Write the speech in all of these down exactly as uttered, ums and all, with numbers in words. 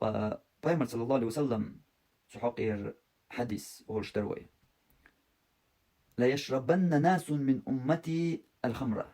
Ткъа Пайхамар, саллаллаху Ӏалайхи ва саллам, цу хьокъера хьадис олуш дара вай: «لا يشربن ناس من أمتي الخمر».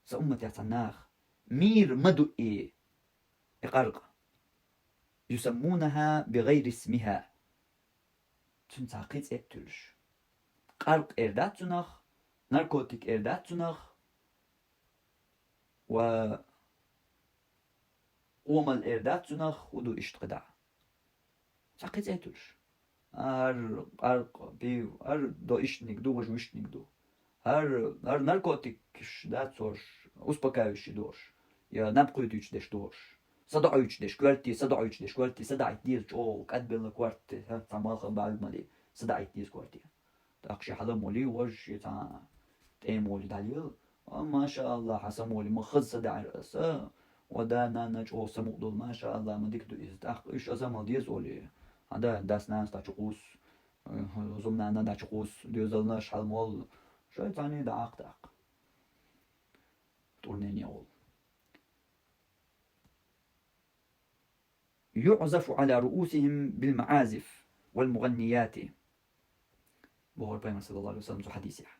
Сан умматехь цхьа нах мийра ма ду и, и къаркъа. «يسمونها بغير اسمها». Цуьнан цхьа кхин цӀе а туьллуш. Къаркъа эр дац цунах, наркотик эр дац цунах, ва къомал эр дац цунах, хӀун ду иштта кхидӀа. Цхьа кхин цӀе а туьллуш. ХӀара къаркъа, пиво, хӀара до ишттаниг ду, важа вуьштаниг ду. ХӀара, хӀара наркотикаш дац хӀорш, успокаивающий ду хӀорш, я наб кхуьйтуьйтуш дерш ду хӀорш. СадаӀуьйтуш дерш, коьрте, садаӀуьйтуш дерш, коьрте, садаӀийта деза чӀогӀа, кӀадбелла корта, хӀа, цхьа малхам баьлла ма де, садаӀийта деза коьрте. ТӀаккха шен хьала а молий, важа шен цхьа тӀема волий дӀалела. А, маша Аллах, хьан са молий, ма хаза са даьӀар аса. Ва да-нана чӀогӀа самукъадолу, маша Аллах, ма дика ду иза. ТӀаккха уьш аса мала деза олий. Хьан да, дас-нанас дӀа чу кхуссу, зум-нана дӀа чу кхуссу, доьзалнаш хьала молу. Шайн цхьаьний дӀа Ӏаккха тӀаккха. ТӀурнене гӀолу. «يعزف على رؤوسهم بالمعازف والمغنيات», бохура Пайхамар, саллаллаху Ӏалайхи ва саллам, цу хьадисехь.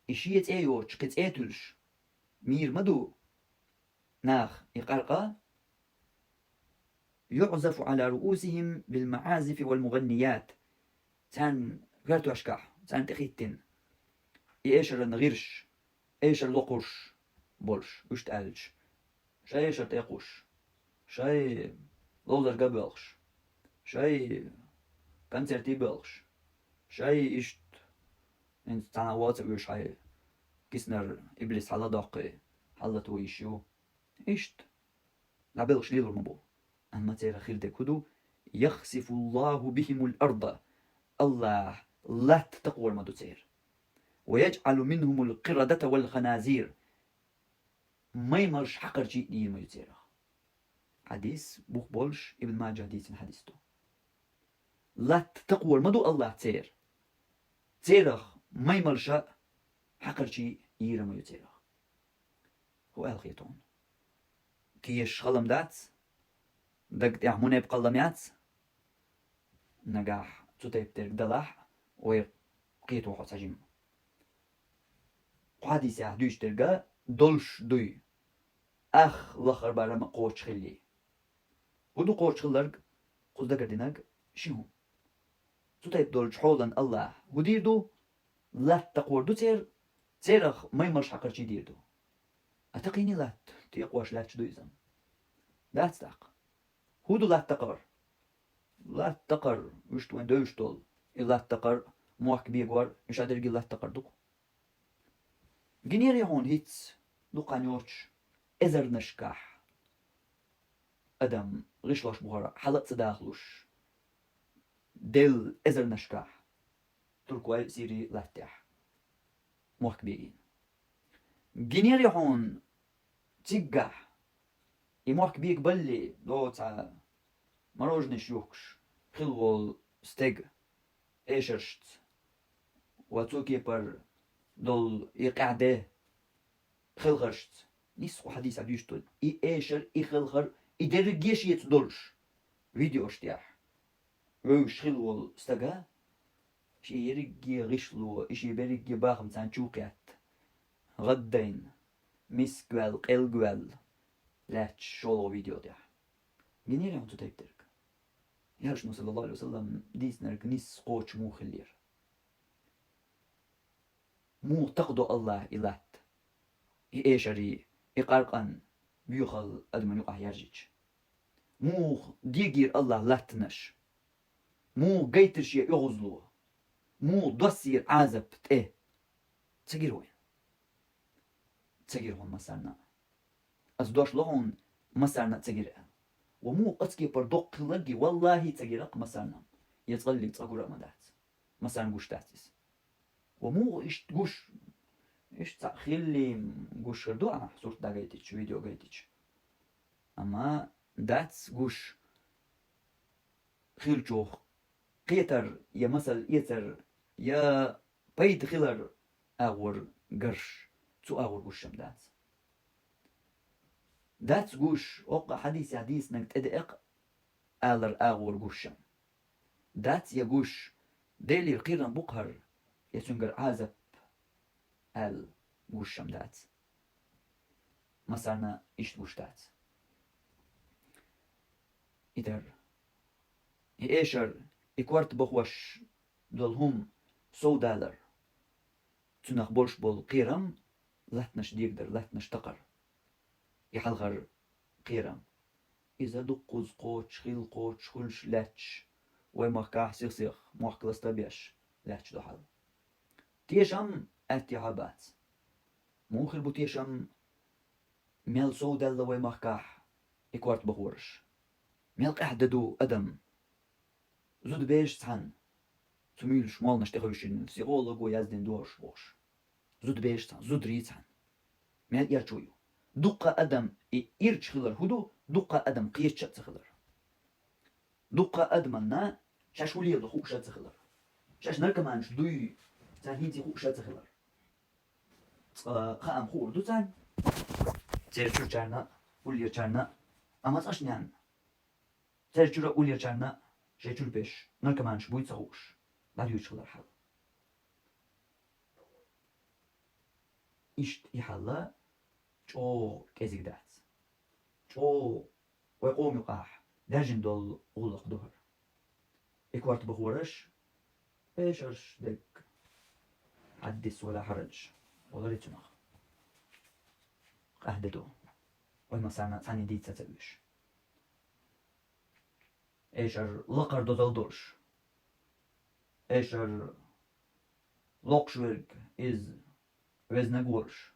И шен цӀе йоцуш, кхин цӀе а туьллуш, мийра ма ду наха и къаркъа. «يعزف على رؤوسهم بالمعازف والمغنيات». Царна коьртошкахь, царна тӀехӀиттина, и эшаран гӀирсаш, эшар локхуш болуш, иштта аьлча, шайн эшар тӀе а кхуссуш, шайн ловзарга а боьлхуш, шайн концерте а боьлхуш, шайн иштта, хӀинца цхьана а воцу вуьш хьайн киснара иблис хьала а доккхий, хьала а латто йиш ю. Иштта, дӀабелхаш лелор ма бу. Амма церан хир дерг хӀун ду? «يخسف الله بهم الأرض». Аллах латта такхор ма ду церан. «ويجعل منهم القردة والخنازير». Маймалш, хьакхарчий а дийр ма ю церах. Хьадис бух болуш, Ибн Маджа дийцина хьадис ду. Латта такхор ма ду Аллах церан. Церах маймалша, хьакхарчий йийр ма ю церах. ХӀун аьлла хета хьуна? Кешаш хала-м дац, даг тӀехь мунепкъалла-м яц. Нагахь цу тайпа дерг далахь, вай кхетаву хьо цхьа жимма. Кху хьадисехь дуьйцуш дерг долуш дуй, ах лаххара барам а кхочуш хиллий. ХӀун ду кхочуш хилларг? Кхуза дагардинарг ши хӀума. Цу тайпа долчу хьолан Аллах хӀун дийр ду? Латта такхор ду церан, церах маймалш, хьакхарчий дийр ду. А такхийний латта, текхош лаьтташ ду иза? Дац тӀаккха. ХӀун ду латта такхар? Латта такхар, иштта вайн девзаш долу и латта такхар, мохк бегор, и шадерриг латта такхар ду-кх. Гинера хьуна хӀинца дукха хан йоцуш эзарнашкахь адам гӀишлош бу хӀара, хьала а ца дахалуш, делла эзарнашкахь туркой, сирий латтехь мохк бегийна. Гинера хьуна циггахь и мохк бегабаллалц доцу мороженаш юхкуш хилла волу стеган эшаршца ва цу кепара долу и къаьхьа де хелхаршца. Нийса кху хьадисехь дуьйцуш долу и эшар, и хелхар, и дерриге шеца долуш видеош тӀехь вевзаш хилла волу стага, шен ерриге гӀишло, и шен берриге бахам царна чу кхетта, гӀаддайна, мискаваьлла, къелгаваьлла лаьтташ шолгӀа видео тӀехь. Гинера хьуна цу тайпа дерг? Элчано, саллаллаху Ӏалайхи ва саллам, дийцинарг нийса кхочуш муха хиллера? Муха такхадо Аллах и латта, и эшарий, и къаркъан боьхалла адаман юкъахь яьржича? Муха дегийра Аллах латтанаш? Муха гайтира шен оьгӀазло? Муха доссийра Ӏазап тӀе? Ца гира вайна? Ца гира хьуна массарна а. Аса дош ло хьуна, массарна а ца гира аьлла. Ва муха оцу кепара доккха хилларг, валлахӀи, ца гира-кх массарна а. Я цкъа а, цкъа гур а ма дац. Массарна гуш дац иза. Ва муха иштта гуш? Иштта цхьаъ хиллий гуш хир ду ахь, сурт дӀагайтича, видео гайтича. Амма дац гуш хиллачух кхетар я масал эцар я пайда хилар агӀор гарш, цу агӀор гуш-м дац. Дац гуш, хӀокху хьадисехь дийцинарг тӀедеа-кх, алар агӀор гуш-м дац, е гуш, Делера кхерам бу-кх хӀара, е цуьнгара Ӏазап аьлла гуш-м дац. Массарна иштта гуш дац. И дар. И эшар, и корта бахош долу хӀума совдалар. Цунах болуш болу кхерам латтанаш дегадар, латтанаш такхар. И хьалхара кхерам. Иза дуккхуза кхочуш, хилла кхочуш, хуьлуш лаьтташ, вай махкахь сих-сиха мохк ласта а беш лаьтташ ду хьал. Тешам аьттехьа бац. Муха хир бу тешам, мел совдаьлла вай махкахь и корта бахораш? Мел къаьхьа де ду адам? Зуда безаш цхьаьна, цу муьйлуш молланаш тӀехуьйшина, психолого яздина догӀуш бохуш. Зуда безаш цхьаьна, зударий цхьаьна. Мел ирча ву ю? Дуккха адам и ирча хилар хӀун ду, дуккха адам кхеташ а ца хилар? Дуккха адаманна шаьш хӀун лела хууш а ца хилар? Шаьш наркоманаш дуй, царна хӀинца хууш а ца хилар? Цкъа хаам хуур ду царна, церан чуьрачарна, уллерачарна, амма цкъа-м церан чуьра, уллерачарна шайн чуьра берш наркоманаш буй ца хууш, дӀадоьдуш хилар хьал. Иштта и хьал чӀогӀа кӀезиг дац. ЧӀогӀа вай къоман юкъахь даьржина долу гӀуллакх ду хӀара. И корта бахораш, эшарш дерг хьаддис вала хьаранча, олура цунах. Къаьхьа де ду. Вай массарна цхьаьна дийца ца оьшу. Эшар лакхара дозалла долуш. Эшар локхуш верг, иза везнаг волуш,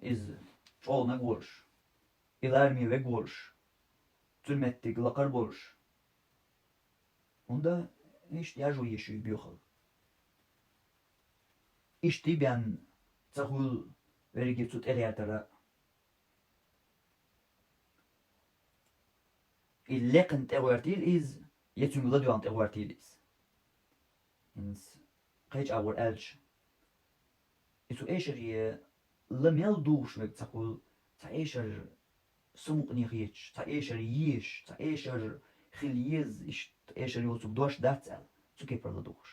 иза чӀогӀнаг волуш, и лараме вег волуш, цуьнан меттиг лакхара болуш. ХӀунда иштта яжо еш ю боьхал. Иштта бен ца хуьлу верриге цу тӀегӀертара. И лекхана тӀегӀертийла иза, я цуьнга ладоьгӀна тӀегӀертийла иза. ХӀинца кхечу агӀор аьлча, и цу эшаре ла мел духуш верг ца хуьлу, цхьа эшар самукъане хеташ, цхьа эшар езаш, цхьа эшар хила еза, иштта эшар йоцург дош дац аьлла, цу кепара ладугӀуш.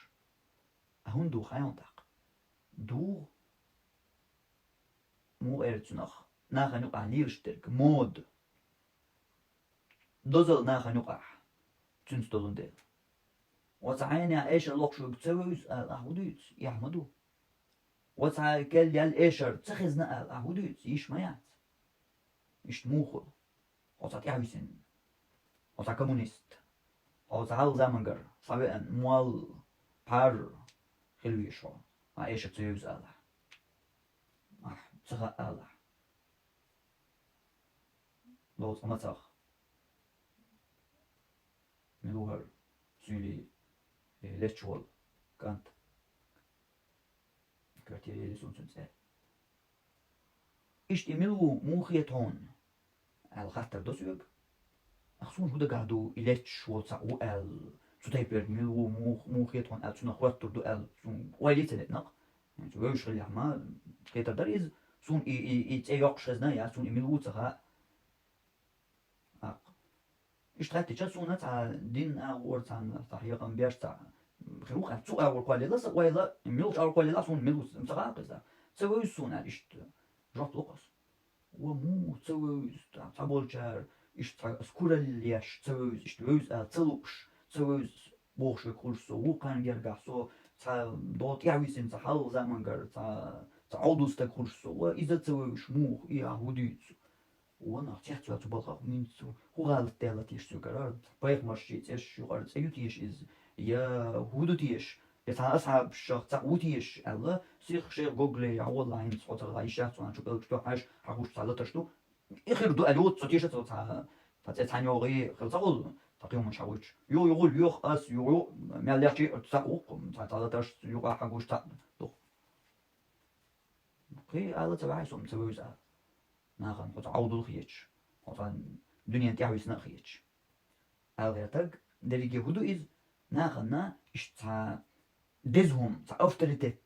А хӀунда дугӀу хьайна тӀаккха? ДугӀу, муха эр цунах, нахана юкъахь лелаш дерг, мода. Дозалла нахана юкъахь, цуьнца долун дела. Оцу хьайна эшар локхуш верг ца вевза аьлла, ахь хӀун дуьйцу? Эхь ма ду. Оцу хьайн кел яьлла эшар ца хезна аьлла, ахь хӀун дуьйцу? Йиш ма яц. Иштта муха хуьлу? Оцу тӀаьхьависина, оцу коммунист, оцу хьалха замангара схьавеана, молла, пхьар хила везаш хьо, ахь эшар ца вевза аьлла. Ахь ца хаьа аьлла. Лоцкъа мацах. Мила ву хӀара суьйли, э, летча волу кӀант? Квартира ели суна цуьнан цӀе. Иштта и мила ву, муха хета хьуна? Аьлла хаттар до соьга. Ах, суна хӀун дагахь ду, и летча волу цхьаъ ву аьлла, цу тайпа верг мила ву, муха, муха хета хьуна аьлла, цунах хоттур ду аьлла, суна ойла йица летнакъ. Ойла йича хилла ма, хетар дара иза, суна и, и, и цӀе йоккхуш хезна, я суна и мила ву ца хаьа. Аккха. Иштта хаьттича, суна цхьа дин агӀор цхьаьна, цхьа хьехам беш цхьа хир ву-кх, цу агӀор кхоллаелла сан ойла, муьлхачу агӀор кхоллаелла, суна мила ву ца хаьа-кх иза. Ца вевза суна аьлла, иштта жоп ло-кх ас. Ва муха ца вевза, цхьаболчара иштта цхьа ас куралла еш ца вевза, иштта вевза аьлла ца лууш, ца вевза бохуш верг хуьлуш со ву, кхарна гергахь со цхьа догӀу тӀаьхьависина, цхьа хьалха замангара цхьа, цхьа Ӏовдал стаг хуьлуш со ву, иза ца вевзаш муха, и ахь хӀун дуьйцу? Ванах, цецваьлла цу балхах, хӀинца хӀун гӀалат даьлла теша соьгара? Пайхамаршчий цӀерш юкъара цӀе ю теша иза? Я хӀун ду теша? Я цхьана асхьабашах цхьаъ ву теша аьлла, сиха шайх гогле, я валлахӀи, хӀинца хьо ца гӀайша цхьана чу пӀелгаш тоьхна хьаьжча, хьан гуш цхьа латарш ду. И хир ду аьлла, юха цо теша цо цхьа, цхьа цӀе цхьаьна йогӀий хир ца хуьлу, цхьа кхин хӀуманаш хьан вуьйцуш. Юха юхула йоьху ас, юха мел лехчий цхьаъ ву-кх, цхьа, цхьа латарш юкъахь хьан гуш цхьаъ ду. Кхин ала ца ваьхьа со-м ца вевза аьлла. Нахана хьо цхьа Ӏовдал хеташ, хьо цхьа дуьненан тӀаьхьависина а хеташ. Аьлла гӀертарг дерриге хӀун ду иза? Нахана иштта цхьа деза хӀума, цхьа авторитет,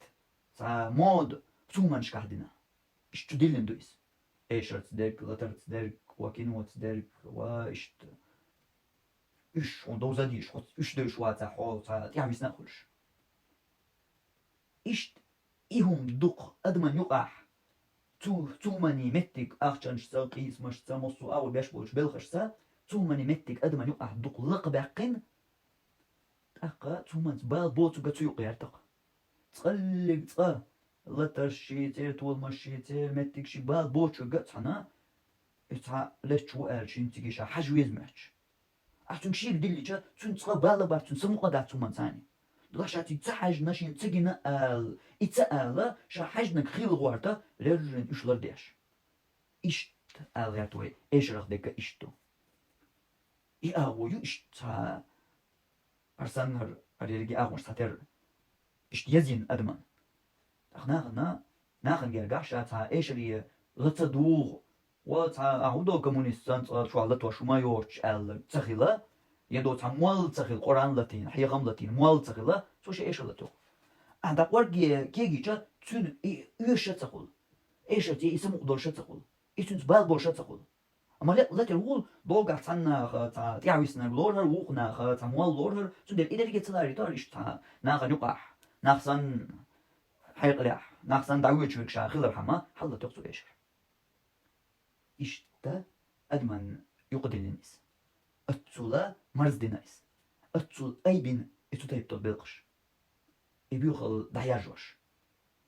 цхьа мода цу хӀуманашкахь дина. Иштта чу диллина ду иза. Эшарца дерг, латарца дерг, ва киноца дерг, ва иштта. уьш хьуна довза дийш, хьо уьш девш вацахь, хьо цхьа тӀаьхьависна а хуьлуш. Иштта и хӀума дукха адаман юкъахь, цу, цу хӀуманийн меттиг ахчанашца, къийсамашца, массо а агӀо беш болчу белхашца, цу хӀуманийн меттиг адаман юкъахь дукха лакхабаьккхина, тӀаккха цу хӀуманца бала боцург цу юкъа гӀертакх. Цкъа лиг цкъа латаршший, церан толамашший, церан меттигашший бала боцург а цхьана, и цхьа леташ ву аьлла шина цига ша хьажа веза моьттуш. Ахь цуьнга шийга диллича, цуьнан цкъа бала бац, цуьнан самукъа дац хӀуманца цхьана. Дала ша цига ца хьаьжна, шена ца гина ала, и ца ала, ша хьаьжнарг хилла гӀорта, леррина уьш лардеш. Иштта ала гӀерта вай, эшарах дерг а иштта ду. И агӀо ю иштта цхьа, хӀара санна, хӀара ерриге агӀонаш цхьатерра иштта язйина адаман. ТӀаккха нахана, нахана гергахь ша цхьа эшаре ла ца дугӀу, ва цхьа ахь хӀун до коммунист санна цкъа чохь латош хӀума йоцуш аьлла ца хила, я до цхьа молла ца хила, Къуръан латийна, хьехам латийна, молла ца хила, цо шен эшар латуьйту. Ахь дӀакъорге кегийча, цуьнан и оьшуш а ца хуьлу. Эшарца и самукъадолуш а ца хуьлу. И цуьнца бала болуш а ца хуьлу. Амма лекъа латар ву, догахь цхьаннаха цхьа тӀаьхьависнарг лорхӀар, вукху наха цхьа молла лорхӀар, цундела и дерриге ца ларийта ара иштта цхьа нахана юкъахь, нах санна хьекъалехь, нах санна дӀавоьдуш верг ша хилархьама, хьаллатуьйту цо эшар. Иштта адаман юкъадиллина иза. Оццула марздина иза. Оццул айбина и цу тайпа долу белхаш. И боьхалла дӀаяржош.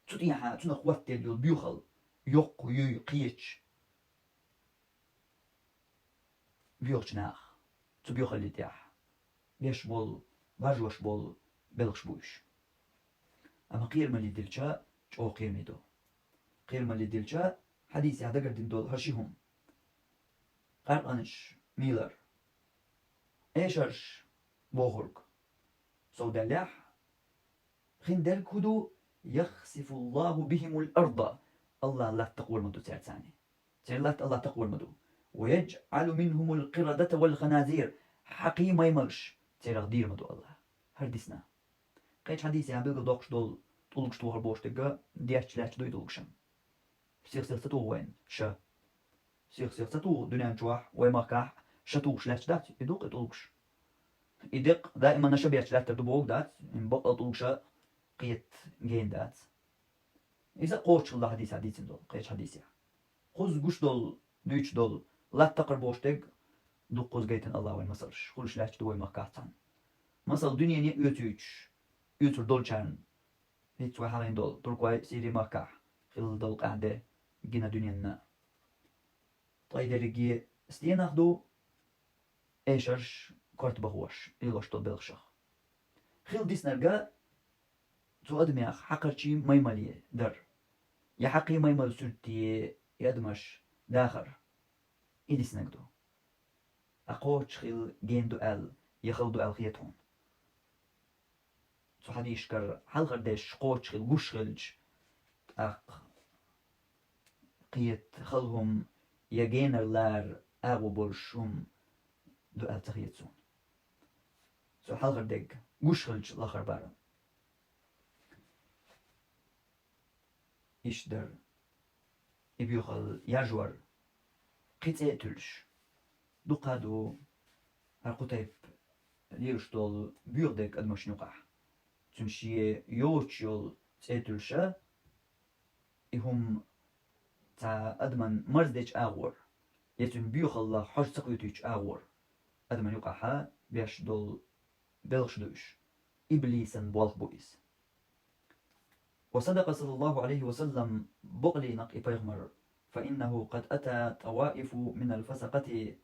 Цу тӀехьа цунах хӀоттаделла йолу боьхалла, йоккха юй кхеташ боьхачу наха, цу боьхалле тӀехь беш болу, баржош болу белхаш бу уьш. Амма кхерамалле дилча, чӀогӀа кхераме ду. Кхерамалле дилча, хьадисехь дагардина долу хӀара ши хӀума. Къаьркъанаш мийлар. Эшарш бохург. Сов даьллехь, хиндерг хӀун ду? «Яхсифуллаху бихимул арда». Аллах латта кхор ма ду цаьрца. Церан латта Аллах такхор ма ду. «Ва яджъалу минхумул къирадата вал ханазир». Хьакхий маймалш церах дийр ма ду Аллах. ХӀара дисна. Кхечу хьадисехь билгал доккхуш долу тӀулгаш тухар бохуш дерг детташ лаьтташ ду и тӀулгаш. Сих-сих ца туху вайна ша. Сих-сих ца туху дуьнен чохь, вай махкахь ша тухуш лаьтташ дац и дуккха и тӀулгаш. И деккъа даиманна ша бетташ лаьттар ду бохург дац, и бакъал тӀулгаш кхета гена дац. Иза кхочушхилла хьадисехь дийцина долу, кхечу хьадисехь. Кхузза гуш долу, дуьйцуш долу, латта такхар бохуш дерг, дуккхузза гайтина Аллах вайн масалш, хуьлуш лаьтташ ду вай махкахь цхьаьна. Масал дуьнене оьцуьйтуш, оьцур долчарна, хӀинца вай хьалхийна долу, туркой Сири махкахь хилла долу къаьхьа де гина дуьненна. Ткъа и дерриге стенах ду, эшарш корта бахош, лелош долу белхашах. Хила диснарг цу адамех хьакхарчий маймале дар, я хьакхий маймал суьртте и адамаш дахар, и диснарг ду. Ткъа кхочушхила гена ду аьлла, я хала ду аьлла хета хьуна. Цу хьадисашкара хьалхара дерш кхочушхила гуш хилча, тӀаккха кхета хала хӀума я генара лара агӀо болуш хӀума ду аьлла ца хета суна. Цу хьалхара дерг гуш хилча лахара бара. Иштта дара и боьхалла яржор, кхин цӀе а туьллуш. Дукха ду хӀара кху тайпа лелаш долу боьха дерг адамашна юкъахь. Цуьнан шен йоцуш йолу цӀе туьллуша, и хӀума цхьа адаман марздечу агӀор, я цуьнан боьхаллах хьожа ца кхетуьйтучу агӀор, адаман юкъахьа беш долу белхаш ду уьш. Иблисан болх бу иза. Ва садака саллаллаху алейхи ва саллам, бакъ лийнакъ и пайхамар, фа иннаху къад ата таваифу минал фасакъати.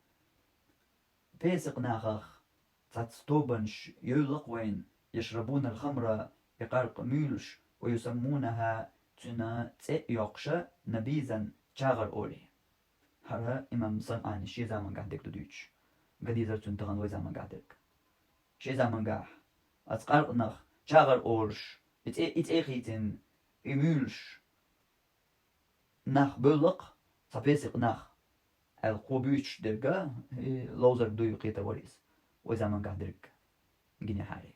Песакъ нахах цхьацца тобанаш йевлла-кх вайна, яшрабунал хамра, и къаркъа муьйлуш, ва юсаммунаха, цуьнан цӀе а йоккхуша, набизан, чагӀар олий. ХӀара имам СанӀани шен замангахь дерг ду дуьйцуш. Ган дезара цуьнан тахана вай замангахь дерг. Шен замангахь оцу къаркъанах чагӀар олуш, и цӀе, и цӀе хийцина, и муьйлуш нах бевлла-кх, цхьа песакъ нах, аьлла кхо буьйцуш дерг, и ловзарг дуй кхетар вара иза. Вай замангахь дерг гинехьарий.